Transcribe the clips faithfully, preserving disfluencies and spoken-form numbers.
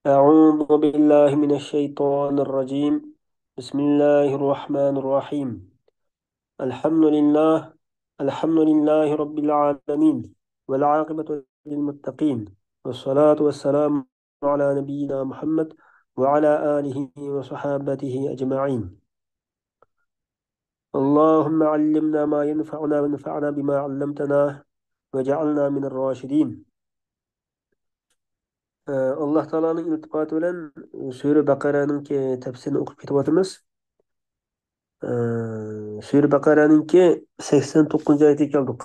أعوذ بالله من الشيطان الرجيم. بسم الله الرحمن الرحيم. الحمد لله. الحمد لله رب العالمين. والعاقبة للمتقين. والصلاة والسلام على نبينا محمد وعلى آله وصحابته أجمعين. اللهم علمنا ما ينفعنا وانفعنا بما علمتنا واجعلنا من الراشدين. ئاللاھ تائالانىڭ ئىلتىپاتى بىلەن سۈرە بەقەرەنىڭكى تەپسىرىنى ئوقۇپ كېتىۋاتىمىز. سۈرە بەقەرەنىڭكى سەكسەن توققۇزىنچى ئايىتىگە كەلدۇق.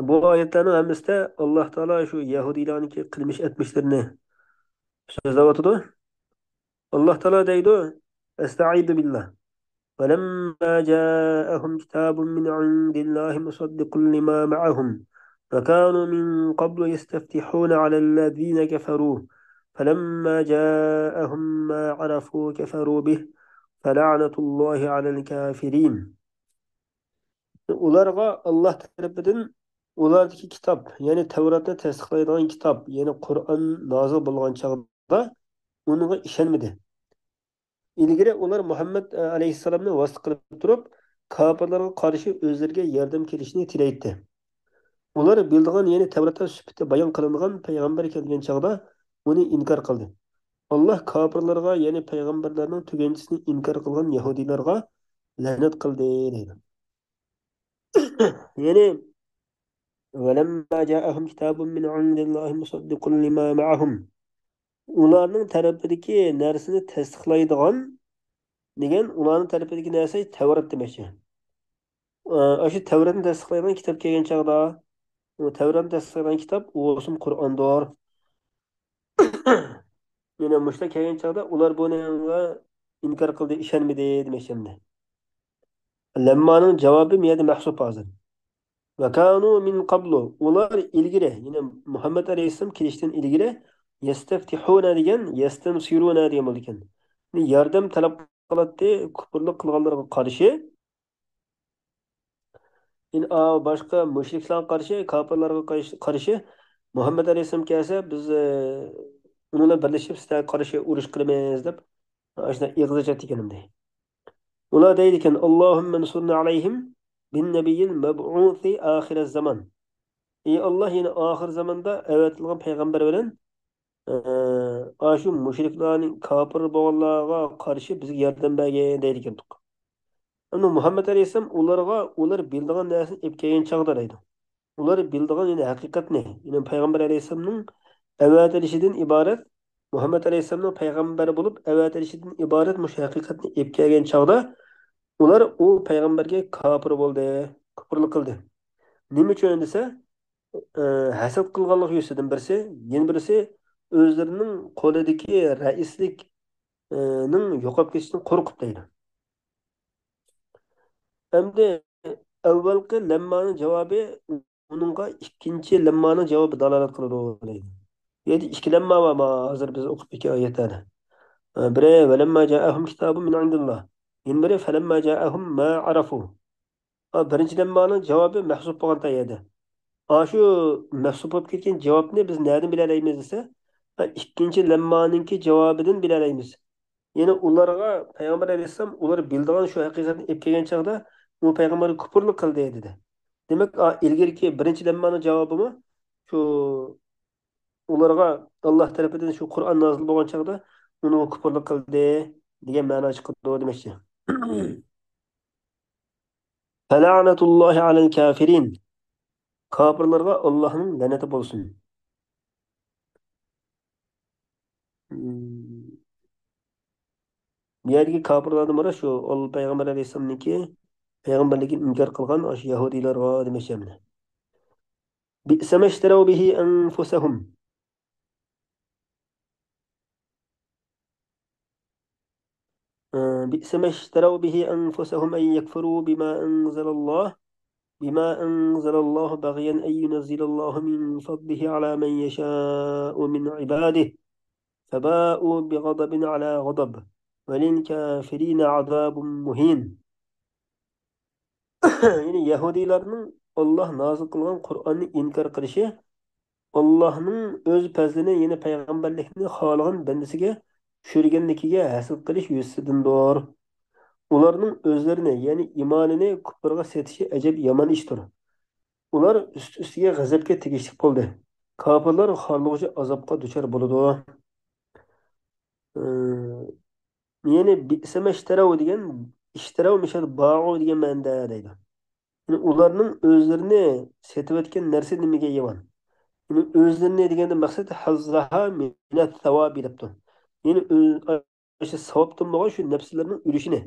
بۇ ئايەتلەرنىڭ ھەممىسىدە ئاللاھ تائالا شۇ يەھۇدىيلارنىڭكى قىلمىش ئەتمىشلىرىنى سۆزلەۋاتىدۇ. ئاللاھ تائالا دەيدۇ، ئەستەئىزۇ بىللاھ. ولما جاءهم كتاب من عند الله مصدق لما معهم وكانوا من قبل يستفتحون على الذين كفروا فلما جاءهم ما عرفوا كفروا به فلعنة الله على الكافرين. ئۇلارغا ئاللاھ تەرىپىدىن ئۇلاردىكى كىتاب، يەنى تەۋراتنى تەستىقلايدىغان كىتاب، يەنى قۇرئان نازىل بولغان چاغدا ئۇنىڭغا ئىشەنمىدى. ئىلگىرى ئۇلار مۇھەممەد، ئە، ئەلەيھىسسالامنى ۋاسىتە قىلىپ تۇرۇپ، كاپىرلارغا قارشى ئۆزلىرىگە ياردەم كېلىشىنى تىلەيتتى. ئۇلار بىلىدىغان، يەنى تەۋراتتا سۈپىتى بايان قىلىنغان پەيغەمبەر كەلگەن چاغدا ئۇنى ئىنكار قىلدى. ئاللاھ كاپىرلارغا، يەنى پەيغەمبەرلەرنىڭ تۈگەنچىسىنى ئىنكار قىلغان يەھۇدىيلارغا لەنەت قىلدى، دەيدۇ. يەنى، ولما جاءهم كتاب من عند الله مصدق لما معهم. ئۇلارنىڭ تەرىپىدىكى نەرسىنى تەستىقلايدىغان دېگەن، ئۇلارنىڭ تەرىپىدىكى نەرسە تەۋرات دېمەكچى. ئاشۇ تەۋراتنى تەستىقلايدىغان كىتاب كەلگەن چاغدا، ئۇ تەۋراتنى تەستىقلايدىغان كىتاب ئۇ بولسىمۇ قۇرئاندۇر. يەنە مۇشۇلار كەلگەن چاغدا ئۇلار بۇنىڭغا ئىنكار قىلدى، ئىشەنمىدى دېمەكچى ئەمدى. لەممانىڭ جاۋابى بۇ يەردە مەھزۇپ ھازىر. ۋەكانۇ مىن قەبلۇ، ئۇلار ئىلگىرى، يەنى مۇھەممەد ئەلەيھىسسالام كېلىشتىن ئىلگىرى، يەستەفتىھۇنە دېگەن، يەستەنسىرۇنە دېگەن بولىدىكەن. يەنى ياردەم تەلەپ قىلاتتى، كۇپۇرلۇق قىلغانلارغا قارشى. يەنى، ئا، باشقا مۇشرىكلارغا قارشى، كاپىرلارغا قارشى، قارشى مۇھەممەد ئەلەيھىسسالام كەلسە، بىز، ئە، ئۇنىڭ بىلەن بىرلىشىپ سىلەرگە قارشى ئۇرۇش قىلىمىز دەپ، ئاشۇنداق ئېغىز ئېچەتتىكەن ئەمدى. ئۇلار دەيدىكەن، اللهم انصرنا عليهم بالنبي المبعوث آخر الزمان. ئى ئاللاھ، يەنى ئاخىر زاماندا ئەۋەتىلگەن پەيغەمبەر بىلەن، ئە، ئاشۇ مۇشرىكلارنى، كاپىر بولغانلارغا قارشى بىزگە ياردەم بەرگىن دەيدىكەنتۇق. ئەمدى مۇھەممەد ئەلەيھىسسالام ئۇلارغا ئۇلار بىلىدىغان نەرسىنى ئېلىپ كەلگەن چاغدا دەيدۇ. ئۇلار بىلىدىغان، يەنى ھەقىقەتنى، يەنى پەيغەمبەر ئەلەيھىسسالامنىڭ ئەۋەتىلىشىدىن ئىبارەت، مۇھەممەد ئەلەيھىسسالامنىڭ پەيغەمبەر بولۇپ ئەۋەتىلىشىدىن ئىبارەت مۇشۇ ھەقىقەتنى ئېلىپ كەلگەن چاغدا، ئۇلار ئۇ پەيغەمبەرگە كاپىر بولدى، كۇپۇرلۇق قىلدى. نېمە ئۈچۈن دېسە، ئە، ھەسەت قىلغانلىقى يۈزىسىدىن بىرسى، يەنە بىرسى ئۆزلىرىنىڭ قولىدىكى رەئىسلىك، ئە، نىڭ يوقاپ كېتىشىدىن قورقۇپ دەيدۇ. ئەمدى ئەۋۋەلقى لەممانىڭ جاۋابى ئۇنىڭغا ئىككىنچى لەممانىڭ جاۋابى دالالەت قىلىدۇ دەيدۇ. بۇ يەردە ئىككى لەمما بار، ما ھازىر بىز ئوقۇپ كەتكەن ئايەتلەردە. بىرى، ولما جاءهم كتاب من عند الله. يەنە بىرى، فلما جاءهم ما عرفوا. ھا، بىرىنچى لەممانىڭ جاۋابى مەھزۇپ بولغان يەردە. ئاشۇ مەھزۇپ بولۇپ كەتكەن جاۋابنى بىز نەدىن بىلەلەيمىز دېسە، ھا، ئىككىنچى لەممانىڭكى جاۋابىدىن بىلەلەيمىز. يەنى ئۇلارغا پەيغەمبەر ئەلەيھىسسالام ئۇلار بىلىدىغان شۇ ھەقىقەتنى ئېلىپ كەلگەن چاغدا، ئۇ پەيغەمبەرگە كۇپۇرلۇق قىلدى دېدى. دېمەك، ئا، ئىلگىرىكى بىرىنچى لەممانىڭ جاۋابىمۇ شۇ، ئۇلارغا ئاللاھ تەرىپىدىن شۇ قۇرئان نازىل بولغان چاغدا ئۇنىڭغا كۇپۇرلۇق قىلدى دېگەن مەنا چىقىدۇ دېمەكچى. فلعنة الله على الكافرين. كاپىرلارغا ئاللاھنىڭ لەنىتى بولسۇن. بۇ يەردىكى كاپىرلاردىن مۇراد شۇ، ئۇ پەيغەمبەر ئەلەيھىسسالامنىڭكى پەيغەمبەرلىكىنى ئىنكار قىلغان ئاشۇ يەھۇدىيلارغا دېمەكچى ئەمدى. بئس ما اشتروا به أنفسهم. بئس ما اشتروا به أنفسهم أن يكفروا بما أنزل الله، بما أنزل الله بغيا أن ينزل الله من فضله على من يشاء من عباده فباءوا بغضب على غضب وللكافرين عذاب مهين. يەنى يەھۇدىيلارنىڭ ئاللاھ نازىل قىلغان قۇرئاننى ئىنكار قىلىشى ئاللاھنىڭ ئۆز پەزلىنى، يەنى پەيغەمبەرلىكنى خالىغان بەندىسىگە چۈشۈرگەنلىكىگە ھەسەت قىلىش يۈزىسىدىندۇر. ئۇلارنىڭ ئۆزلىرىنى، يەنى ئىمانىنى كۇپپۇرغا سېتىشى ئەجەب يامان ئىشتۇر. ئۇلار ئۈست-ئۈستىگە غەزەپكە تېگىشلىك بولدى. كاپىرلار خارلىغۇچى ئازابقا دۇچار بولىدۇ. ئىم، يەنى بىئسەمەشتەرەۋ دېگەن، ئىشتەرەۋ مىشەل باغۇ دېگەن مەنىدە دەيدۇ. يەنى ئۇلارنىڭ ئۆزلىرىنى سېتىۋەتكەن نەرسە نېمىگە يامان؟ يەنى ئۆزلىرىنى دېگەندە مەقسەت ھەززەھا مىنەس سەۋابى دەپتۇ. يەنى ئۆز-، شۇ ساۋابتىن بولغان شۇ نەپسلىرىنىڭ ئۈلۈشىنى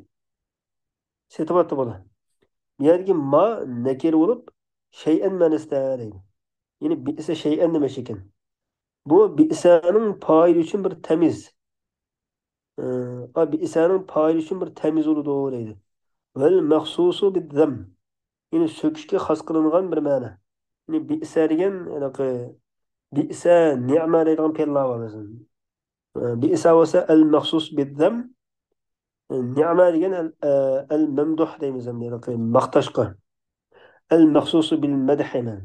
سېتىۋاتتى بۇلار. بۇ يەردىكى ما نەكىر بولۇپ، شەيئەن مەنىسىدە دەيدۇ. يەنى بىئسە شەيئەن دېمەكچى ئىكەن. بۇ بىئسەنىڭ پائىلى ئۈچۈن بىر تەميىز. ئە، بىئسەنىڭ پائىلى ئۈچۈن بىر تەميىز بولىدۇ دەيدۇ. ۋەل مەخسۇسۇ بىزەم. يەنى سۆكۈشكە خاس قىلىنغان بىر مەنە. يەنى بىئسە دېگەن، ھېلىقى بىئسە، نىئمە دەيدىغان پېئىللار بار مەسىلەن. ئە، بىئسە بولسا ئەل مەخسۇس بىزەم. نىئمە دېگەن ئەل، ئە، ئەل مەمدۇھ دەيمىز ئەمدى، ھېلىقى ماختاشقا. ئەل مەخسۇسۇ بىل مەدھى مەن.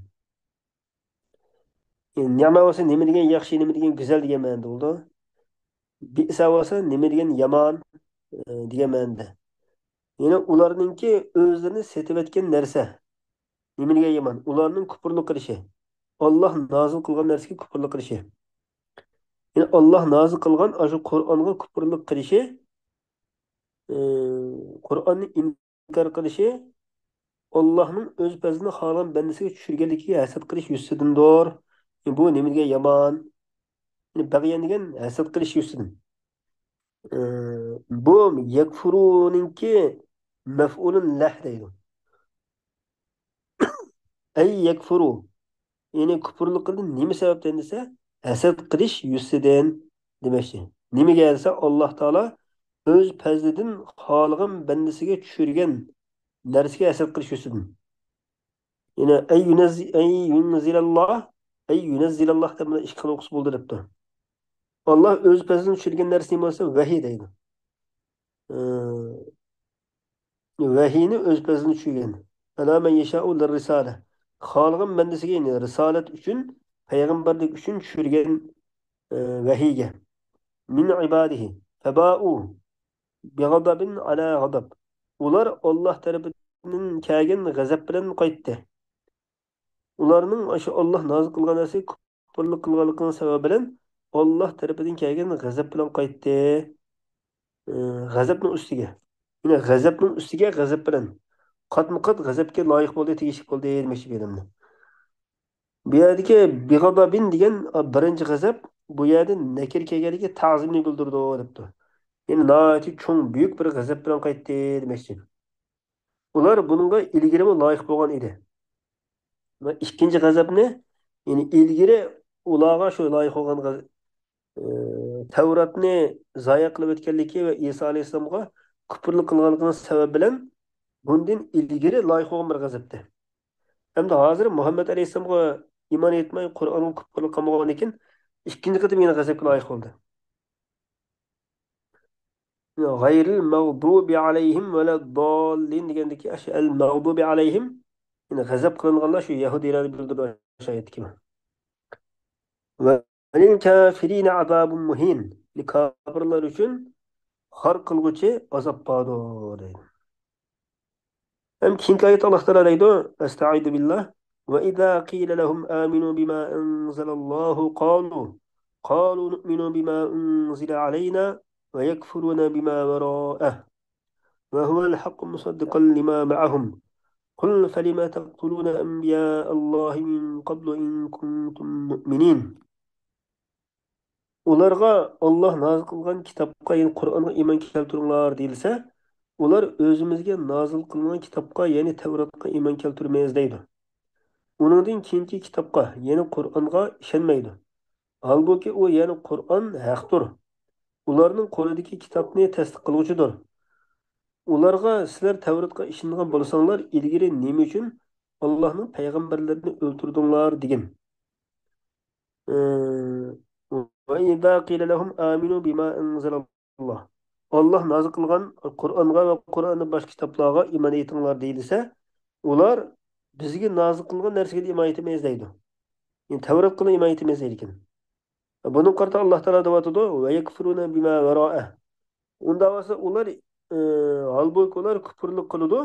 نىئمە بولسا نېمە دېگەن ياخشى، نېمە دېگەن گۈزەل دېگەن مەنىدە بولىدۇ. بىئسە بولسا نېمە دېگەن يامان، ئە، دېگەن مەنىدە. يەنى ئۇلارنىڭكى ئۆزلىرىنى سېتىۋەتكەن نەرسە. نېمە دېگەن يامان؟ ئۇلارنىڭ كۇپۇرلۇق قىلىشى. ئاللاھ نازىل قىلغان نەرسىگە كۇپۇرلۇق قىلىشى. يەنى ئاللاھ نازىل قىلغان ئاشۇ قۇرئانغا كۇپۇرلۇق قىلىشى، ئى، قۇرئاننى ئىنكار قىلىشى، ئاللاھنىڭ ئۆز پەزلىنى خالىغان بەندىسىگە چۈشۈرگەنلىكىگە ھەسەت قىلىش يۈزىسىدىندۇر. بۇ نېمىگە يامان؟ يەنى بەغيەن دېگەن ھەسەت قىلىش يۈزىسىدىن. ئى، بۇ يەكفۇرۇنىڭكى مەفئۇلۇن لەھ دەيدۇ. ئەي يەكفۇرۇ. يەنى كۇپۇرلۇق قىلدى. نېمە سەۋەبتىن دېسە، ھەسەت قىلىش يۈزىسىدىن دېمەكچى. نېمىگە دېسە، ئاللاھ تائالا ئۆز پەزلىدىن خالىغان بەندىسىگە چۈشۈرگەن نەرسىگە ھەسەت قىلىش يۈزىسىدىن. يەنە ئەي يۇنەززى-، ئەي يۇنزىلاللاھ، ئەي يۇنەززىلاللاھ دەپ مانا ئىككى خىل ئوقۇسا بولىدۇ دەپتۇ. ئاللاھ ئۆز پەزلىدىن چۈشۈرگەن نەرسە نېمە بولسا، ۋەھىي دەيدۇ. ئى، ۋەھىينى ئۆز پەزلىدىن چۈشۈرگەن. ئەلا مەن يەشائۇ لىررىسالە. خالىغان بەندىسىگە، يەنى رىسالەت ئۈچۈن، پەيغەمبەرلىك ئۈچۈن چۈشۈرگەن، ئى، ۋەھىيگە. مىن ئىبادىھى. فەبائۇ بىغەزەبىن ئەلا غەزەب. ئۇلار ئاللاھ تەرىپىدىن كەلگەن غەزەپ بىلەن قايتتى. ئۇلارنىڭ ئاشۇ ئاللاھ نازىل قىلغان نەرسىگە كۇپۇرلۇق قىلغانلىقىنىڭ سەۋەبى بىلەن ئاللاھ تەرىپىدىن كەلگەن غەزەپ بىلەن قايتتى. ئى، غەزەپنىڭ ئۈستىگە. يەنى غەزەپنىڭ ئۈستىگە غەزەپ بىلەن. قاتمۇ قات غەزەپكە لايىق بولدى، تېگىشلىك بولدى دېمەكچى بۇ يەردە. بۇ يەردىكى بىغەزەبىن دېگەن، ئا، بىرىنچى غەزەپ، بۇ يەردە نەكىر كەلگەنلىكى تەزىمنى بىلدۈرىدۇ دەپتۇ. يەنى ناھايىتى چوڭ، بۈيۈك بىر غەزەپ بىلەن قايتتى دېمەكچى. ئۇلار بۇنىڭغا ئىلگىرىمۇ لايىق بولغان ئىدى. ۋە ئىككىنچى غەزەپنى، يەنى ئىلگىرى ئۇلارغا شۇ لايىق بولغان غەز-، ئى، تەۋراتنى زايە قىلىپ ئۆتكەنلىكى ۋە ئىسا ئەلەيھىسسالامغا كۇپۇرلۇق قىلغانلىقىنىڭ سەۋەبى بىلەن بۇندىن ئىلگىرى لايىق بولغان بىر غەزەپتى. ئەمدى ھازىر مۇھەممەد ئەلەيھىسسالامغا ئىمان ئېيتماي، قۇرئانغا كۇپۇرلۇق قىلمىغاندىن كېيىن ئىككىنچى قېتىم يەنە غەزەپكە لايىق بولدى. غەيرىل مەغدۇبى ئەلەيھىم ۋەلەدداللىن دېگەندىكى ئەش-، ئەل مەغدۇبى ئەلەيھىم، يەنى غەزەپ قىلىنغانلار شۇ يەھۇدىيلارنى بىلدۈرىدۇ ئاشۇ ئايەتتىكى. ۋەلىل كافىرىنە ئازابۇن مۇھىن. كاپىرلار ئۈچۈن خار قىلغۇچى ئازاب باردۇر دەيدۇ. ھەم كېيىنكى ئايەتتە ئاللاھ تائالا دەيدۇ، ئەستەئىزۇ بىللاھ، وَإِذَا قِيلَ لَهُمْ آمِنُوا بِمَا أَنزَلَ اللَّهُ قَالُوا، قَالُوا نُؤْمِنُ بِمَا أُنزِلَ عَلَيْنَا وَيَكْفُرُونَ بِمَا وَرَاءَهُ وَهُوَ الْحَقُّ مُصَدِّقًا لِمَا مَعَهُمْ قُلْ فَلِمَ تَقْتُلُونَ أَنْبِيَاءَ اللَّهِ مِنْ قَبْلُ إِنْ كُنْتُمْ مُؤْمِنِينَ. ئۇلارغا ئاللاھ نازىل قىلغان كىتابقا، يەنى قۇرئانغا ئىمان كەلتۈرۈڭلار دېيىلسە، ئۇلار ئۆزىمىزگە نازىل قىلىنغان كىتابقا، يەنى تەۋراتقا ئىمان كەلتۈرىمىز دەيدۇ. ئۇنىڭدىن كېيىنكى كىتابقا، يەنى قۇرئانغا ئىشەنمەيدۇ. ھالبۇكى ئۇ، يەنى قۇرئان ھەقتۇر. ئۇلارنىڭ قولىدىكى كىتابنى تەستىق قىلغۇچىدۇر. ئۇلارغا سىلەر تەۋراتقا ئىشىنىدىغان بولساڭلار، ئىلگىرى نېمە ئۈچۈن ئاللاھنىڭ پەيغەمبەرلىرىنى ئۆلتۈردۈڭلار دېگىن. ئى، وَإِذَا قِيلَ لَهُمْ آمِنُوا بِمَا أَنزَلَ اللَّهُ. ئاللاھ نازىل قىلغان قۇرئانغا ۋە قۇرئاندىن باشقا كىتابلارغا ئىمان ئېيتىڭلار دېيىلسە، ئۇلار بىزگە نازىل قىلغان نەرسىگە ئىمان ئېيتىمىز دەيدۇ. يەنى تەۋراتقىلا ئىمان ئېيتىمىز دەيدىكەن. بۇنىڭغا قارىتا ئاللا تائالا دەۋاتىدۇ، «ۋە يەكفۇرۇنە بىما ۋەرائە». ئۇنداق بولسا ئۇلار، ئى، ھالبۇكى ئۇلار كۇپۇرلۇق قىلىدۇ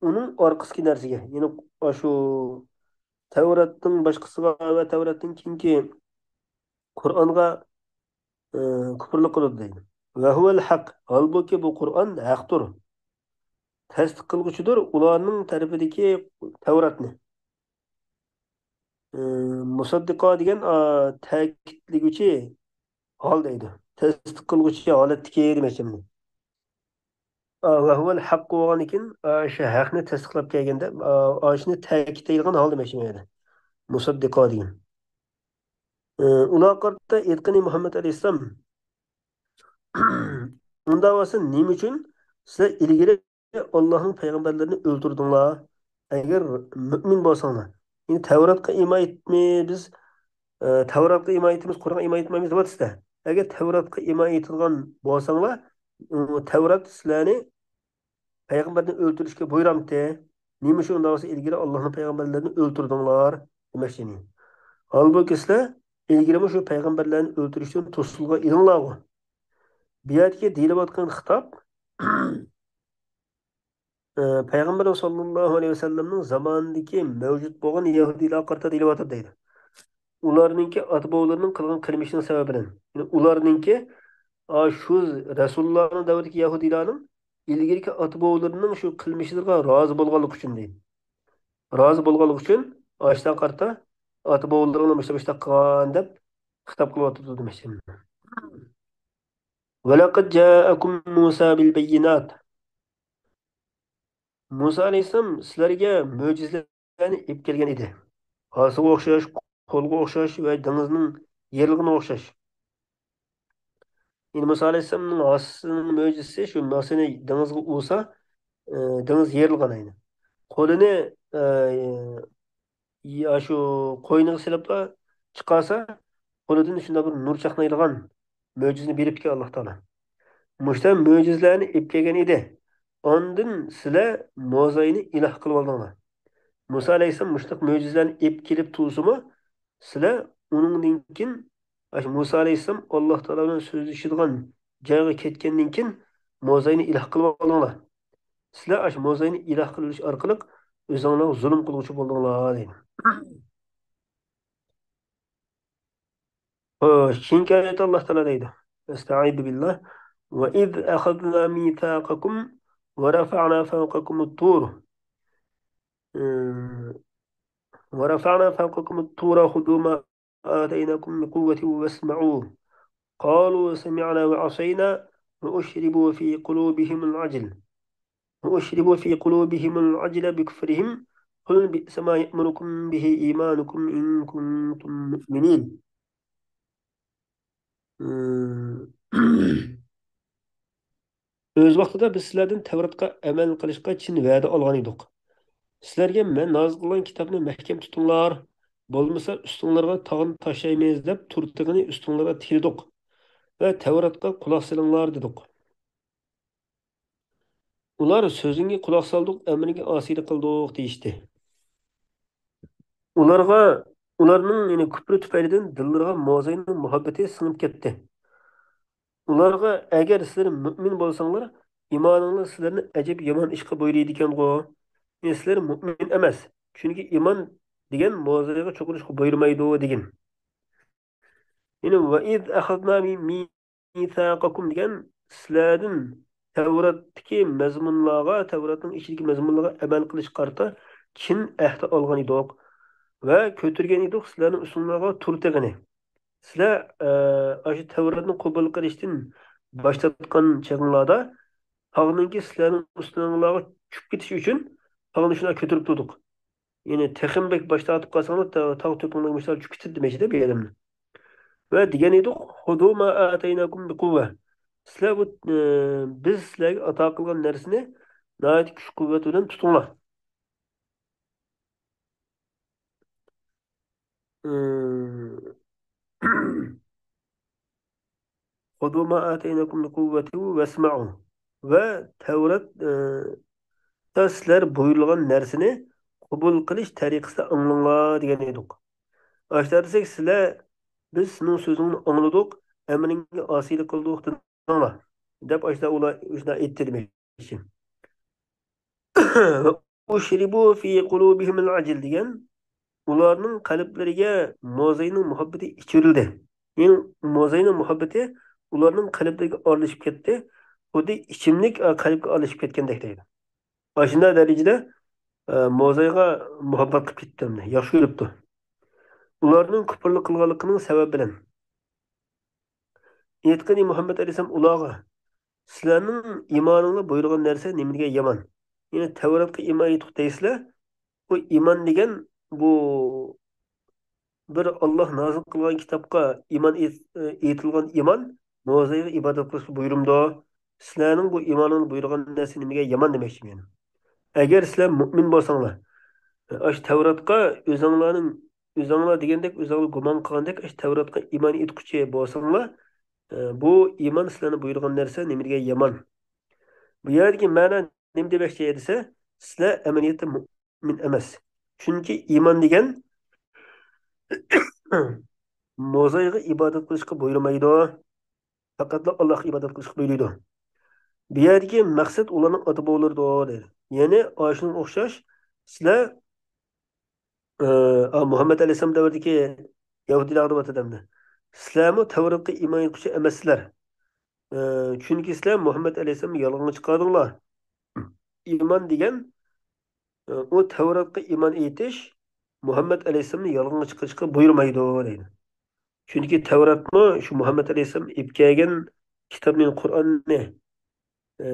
ئۇنىڭ ئارقىسىدىكى نەرسىگە. يەنى ئاشۇ تەۋراتنىڭ باشقىسىغا ۋە تەۋراتتىن كېيىنكى قۇرئانغا، ئى، كۇپۇرلۇق قىلىدۇ دەيدۇ. «ۋە ھۇۋەل ھەق». ھالبۇكى بۇ قۇرئان ھەقتۇر. تەستىق قىلغۇچىدۇر ئۇلارنىڭ تەرىپىدىكى تەۋراتنى. ئى، مۇسەددىقا دېگەن، ئا، تەكىتلىگۈچى ھال دەيدۇ. تەستىق قىلغۇچى ھالەتتىكى دېمەكچى. ئا، ۋە ھۇۋەل ھەق بولغاندىكىن، ئا، شۇ ھەقنى تەستىقلاپ كەلگەندە، ئا، ئا، شۇنى تەكىتلەيدىغان ھال دېمەكچى بۇ يەردە. مۇسەددىقا دېگەن. ئى، ئۇلارغا قارىتا ئېيتقىنى مۇھەممەد ئەلەيھىسسالام، ئۇنداق بولسا نېمە ئۈچۈن سىلەر ئىلگىرى ئاللاھنىڭ پەيغەمبەرلىرىنى ئۆلتۈردۈڭلار؟ ئەگەر مۆمىن بولساڭلار. يەنى تەۋراتقا ئىمان ئېيتماي بىز، ئە، تەۋراتقا ئىمان ئېيتىمىز، قۇرئانغا ئىمان ئېيتمايمىز دەۋاتىسىلەر. ئەگەر تەۋراتقا ئىمان ئېيتىدىغان بولساڭلار، ئۇ تەۋرات سىلەرنى پەيغەمبەرنى ئۆلتۈرۈشكە بۇيرامتى؟ نېمە ئۈچۈن ئۇنداق بولسا ئىلگىرى ئاللاھنىڭ پەيغەمبەرلىرىنى ئۆلتۈردۈڭلار؟ دېمەكچى. ھالبۇكى سىلەر ئىلگىرىمۇ شۇ پەيغەمبەرلەرنى ئۆلتۈرۈشتىن توسۇلغان ئىدىڭلارغۇ. بۇ يەردىكى دېيىلىۋاتقان خىتاب، ئە، پەيغەمبەر ساللاللاھۇ ئەلەيھى ۋەسەللەمنىڭ زامانىدىكى مەۋجۇت بولغان يەھۇدىيلارغا قارىتا دېيىلىۋاتىدۇ دەيدۇ. ئۇلارنىڭكى ئاتا-بوۋىلىرىنىڭ قىلغان قىلمىشىنىڭ سەۋەبىدىن. يەنى ئۇلارنىڭكى، ئا، شۇ رەسۇلۇللانىڭ دەۋرىدىكى يەھۇدىيلارنىڭ ئىلگىرىكى ئاتا-بوۋىلىرىنىڭ شۇ قىلمىشلىرىغا رازى بولغانلىقى ئۈچۈن دەيدۇ. رازى بولغانلىقى ئۈچۈن ئاشۇلارغا قارىتا ئاتا-بوۋىلىرىڭلار مۇشۇنداق، مۇشۇنداق قىلغان دەپ خىتاب قىلىۋاتىدۇ دېمەكچى. ولقد جاءكم موسى بالبينات. مۇسا ئەلەيھىسسالام سىلەرگە مۆجىزىلەرنى ئېلىپ كەلگەن ئىدى. ھاسىغا ئوخشاش، قولغا ئوخشاش ۋە دېڭىزنىڭ يېرىلغىنىغا ئوخشاش. يەنى مۇسا ئەلەيھىسسالامنىڭ ھاسىسىنىڭ مۆجىزىسى شۇ ھاسىنى دېڭىزغا ئۇرسا، ئى، دېڭىز يېرىلغان ئەينى. قولىنى، ئى، يا شۇ قوينىغا سېلىپلا چىقارسا، قولىدىن شۇنداق بىر نۇر چاقنايدىغان مۆجىزىنى بېرىپتىكەن ئاللا تائالا. مۇشۇنداق مۆجىزىلەرنى ئېلىپ كەلگەن ئىدى. ئاندىن سىلەر موزاينى ئىلاھ قىلىۋالدىڭلار. مۇسا ئەلەيھىسسالام مۇشۇنداق مۆجىزىلەرنى ئېلىپ كېلىپ تۇرسىمۇ، سىلەر ئۇنىڭدىن كېيىن، ئاشۇ مۇسا ئەلەيھىسسالام ئاللا تائالا بىلەن سۆزلىشىدىغان جايغا كەتكەندىن كېيىن، موزاينى ئىلاھ قىلىۋالدىڭلار. سىلەر ئاشۇ موزاينى ئىلاھ قىلىۋېلىش ئارقىلىق ئۆزۈڭلارغا زۇلۇم قىلغۇچى بولدۇڭلار، دەيدۇ. خوش، كېيىنكى ئايەتتە ئاللا تائالا دەيدۇ. أستعيذ بالله. وإذ أخذنا ميثاقكم ورفعنا فوقكم الطور. ورفعنا فوقكم الطور خذوا ما آتيناكم بقوة واسمعوا. قالوا سمعنا وعصينا وأشربوا في قلوبهم العجل. وأشربوا في قلوبهم العجل بكفرهم. قل بئس ما يأمركم به إيمانكم إن كنتم مؤمنين. ئۆز ۋاقتىدا بىز سىلەردىن تەۋراتقا ئەمەل قىلىشقا چىن ۋەدە ئالغان ئىدۇق. سىلەرگە مەن نازىل قىلغان كىتابنى مەھكەم تۇتۇڭلار، بولمىسا ئۈستۈڭلارغا تاغنى تاشلايمىز دەپ تۇرتىغىنى ئۈستۈڭلارغا تىلىدۇق ۋە تەۋراتقا قۇلاق سېلىڭلار دېدۇق. ئۇلار سۆزۈڭگە قۇلاق سالدۇق، ئەمرىڭگە ئاسىيلىق قىلدۇق دېيىشتى. ئۇلارغا، ئۇلارنىڭ، يەنى كۇپرى تۈپەيلىدىن دىللىرىغا موزاينىڭ مۇھەببىتى سىڭىپ كەتتى. ئۇلارغا، ئەگەر سىلەر مۆمىن بولساڭلار، ئىمانىڭلار سىلەرنى ئەجەب يامان ئىشقا بۇيرۇيدىكەنغۇ؟ يەنى سىلەر مۆمىن ئەمەس، چۈنكى ئىمان دېگەن موزايغا چوقۇنۇشقا بۇيرۇمايدۇ دېگىن. يەنى، وَإِذْ أَخَذْنَا مِنْ مِيثَاقَكُمْ دېگەن سىلەردىن تەۋراتتىكى مەزمۇنلارغا، تەۋراتنىڭ ئىچىدىكى مەزمۇنلارغا ئەمەل قىلىشقا قارىتا چىن ئەھدى ئالغان ئىدۇق ۋە كۆتۈرگەن ئىدۇق سىلەرنىڭ ئۈستۈڭلارغا تۇرتىغىنى. سىلەر، ئە، ئاشۇ تەۋراتنى قوبۇل قىلىشتىن باش تارتقان چېغىڭلاردا تاغنىڭكى سىلەرنىڭ ئۈستۈڭلارغا چۈشۈپ كېتىشى ئۈچۈن تاغنى شۇنداق كۆتۈرۈپ تۇردۇق. يەنى تېخىمۇ بەك باش تارتىپ قالساڭلار، تا-، تاغ تۆپىڭلارغا مۇشۇنداق چۈشۈپ كېتىدۇ دېمەكچىدە بۇ ئادەمنى. ۋە دېگەن ئىدۇق، خۇذۇ ما ئاتەيناكۇم بىقۇۋۋە. سىلەر بۇ، ئە، بىز سىلەرگە ئاتا قىلغان نەرسىنى ناھايىتى كۈچ-قۇۋۋەت بىلەن تۇتۇڭلار. ئە، خۇذۇ ما ئاتەيناكۇم بىقۇۋۋەتىن ۋەسمەئۇ. ۋە تەۋرات، ئە، تا سىلەر بۇيرۇلغان نەرسىنى قوبۇل قىلىش تەرىقىسىدە ئاڭلاڭلار دېگەن ئىدۇق. ئاشۇنداق دېسەك، سىلەر، بىز سېنىڭ سۆزۈڭنى ئاڭلىدۇق، ئەمرىڭگە ئاسىيلىق قىلدۇق دېدىڭلار، دەپ ئاشۇنداق ئۇلار شۇنداق ئېيتتى دېمەكچى. «أشربوا في قلوبهم العجل» دېگەن، ئۇلارنىڭ قەلبلىرىگە موزاينىڭ مۇھەببىتى ئىچۈرۈلدى. يەنى موزاينىڭ مۇھەببىتى ئۇلارنىڭ قەلبلىرىگە ئارىلىشىپ كەتتى. خۇددى ئىچىملىك، ئا، قەلبكە ئارىلىشىپ كەتكەندەك دەيدۇ. ئاشۇنداق دەرىجىدە، ئە، موزايغا مۇھەببەت قىلىپ كېتىپتۇ، ياخشى كۆرۈپتۇ. ئۇلارنىڭ كۇپۇرلۇق قىلغانلىقىنىڭ سەۋەبى بىلەن. ئېيتقىنى مۇھەممەد ئەلەيھىسسالام ئۇلارغا، سىلەرنىڭ ئىمانىڭلار بۇيرۇغان نەرسە نېمىدېگەن يامان؟ يەنى تەۋراتقا ئىمان ئېيتقۇ دەيسىلەر. بۇ ئىمان دېگەن، بۇ بىر ئاللاھ نازىل قىلغان كىتابقا ئىمان ئېيت-، ئېيتىلغان ئىمان، موزايغا ئىبادەت قىلىشقا بۇيرۇمدۇ؟ سىلەرنىڭ بۇ ئىمانىڭلار بۇيرۇغان نەرسە نېمىگە يامان دېمەكچىمەن. ئەگەر سىلەر مۇئمىن بولساڭلار، ئاشۇ تەۋراتقا ئۆزۈڭلارنىڭ، ئۆزۈڭلار دېگەندەك، ئۆزۈڭلار گۇمان قىلغاندەك، ئاشۇ تەۋراتقا ئىمان ئېيتقۇچى بولساڭلار، ئە، بۇ ئىمان سىلەرنى بۇيرۇغان نەرسە نېمە دېگەن يامان. بۇ يەردىكى مەنە نېمە دېمەكچى دېسە، سىلەر ئەمەلىيەتتە مۇئمىن ئەمەس. چۈنكى ئىمان دېگەن موزايغا ئىبادەت قىلىشقا بۇيرۇمايدۇ. پەقەتلا ئاللاھقا ئىبادەت قىلىشقا بۇيرۇيدۇ. بۇ يەردىكى مەقسەت ئۇلارنىڭ ئاتا-بوۋىلىرىدۇر دەيدۇ. يەنى ئاشۇنىڭغا ئوخشاش سىلەر، ئە، مۇھەممەد ئەلەيھىسسالام دەۋرىدىكى يەھۇدىيلار دەۋاتىدۇ ئەمدى. سىلەرمۇ تەۋراتقا ئىمان ئېيتقۇچى ئەمەسسىلەر. ئە، چۈنكى سىلەر مۇھەممەد ئەلەيھىسسالامنى يالغانغا چىقاردىڭلار. ئىمان دېگەن، ئە، ئۇ تەۋراتقا ئىمان ئېيتىش مۇھەممەد ئەلەيھىسسالامنى يالغانغا چىقىرىشقا بۇيرۇمايدۇ دەيدۇ. چۈنكى تەۋراتمۇ شۇ مۇھەممەد ئەلەيھىسسالام ئېلىپ كەلگەن كىتابنى، قۇرئاننى، ئى،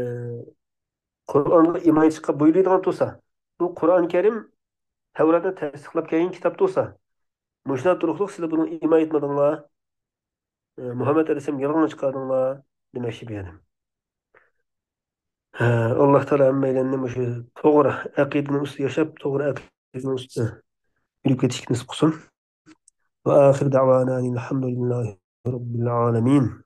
قۇرئانغا ئىمان ئېيتىشقا بۇيرۇيدىغان تۇرسا، بۇ قۇرئان كەرىم تەۋراتنى تەستىقلاپ كەلگەن كىتاب تۇرسا، مۇشۇلار تۇرۇقلۇق سىلەر بۇنىڭغا ئىمان ئېيتمىدىڭلار، ئى، مۇھەممەد ئەلەيھىسسالام يالغانغا چىقاردىڭلار دېمەكچى بۇ يەردە. ھە، ئاللاھ تائالا ھەممەيلەننى مۇشۇ توغرا ئەقىدىنىڭ ئۈستىدە ياشاپ، توغرا ئەقىدىنىڭ ئۈستىدە يۈرۈپ كېتىشكە نېسىپ قىلسۇن. وآخر دعوانا أن الحمد لله رب العالمين.